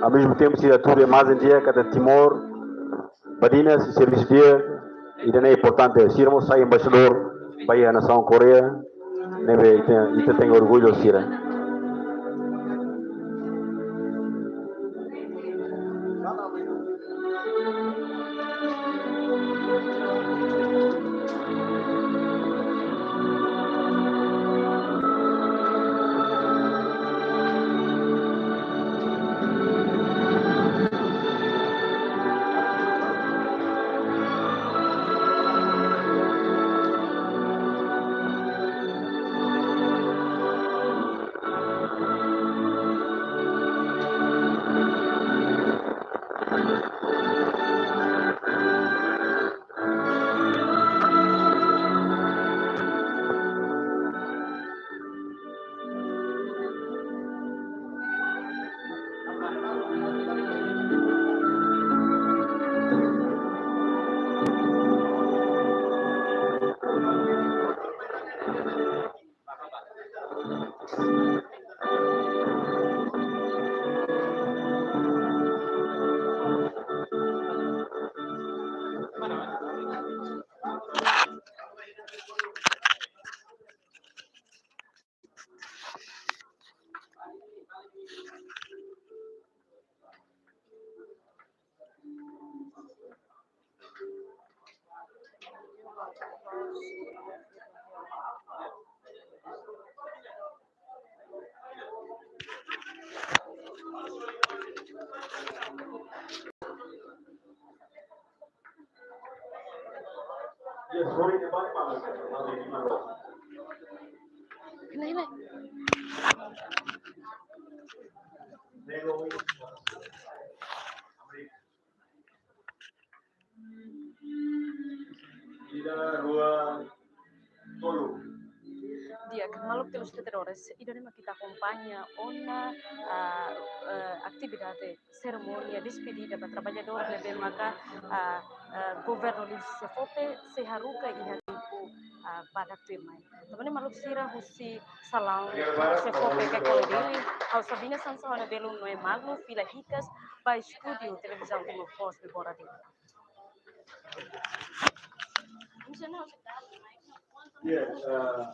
Ao mesmo tempo, sira hatudu imajen di'ak katak Timor, badinas, servisu di'ak, ida-ne'e importante. Sira mós sai embaixadór ba iha nasaun Koreia, ne'ebé ita, ita tenke orgullu sira. Rua, tolu. Di'ak, maluk telespetadores, ida-ne'e mak ita akompaña ona, ah, eh, atividade serimónia despedida ba traballadór ne'ebé maka, ah, eh, governu Lilly Sefope sei haruka iha tempu, ah, badak tuirmai. Tanba ne'e maluk sira husi salaun Sefope Kekol Dili, ha'u Sabina Sansa ha'u-nia belun Noé Magno, fila hikas ba estúdiu Televizaun Timor Post ne'e bora di. Yes, uh,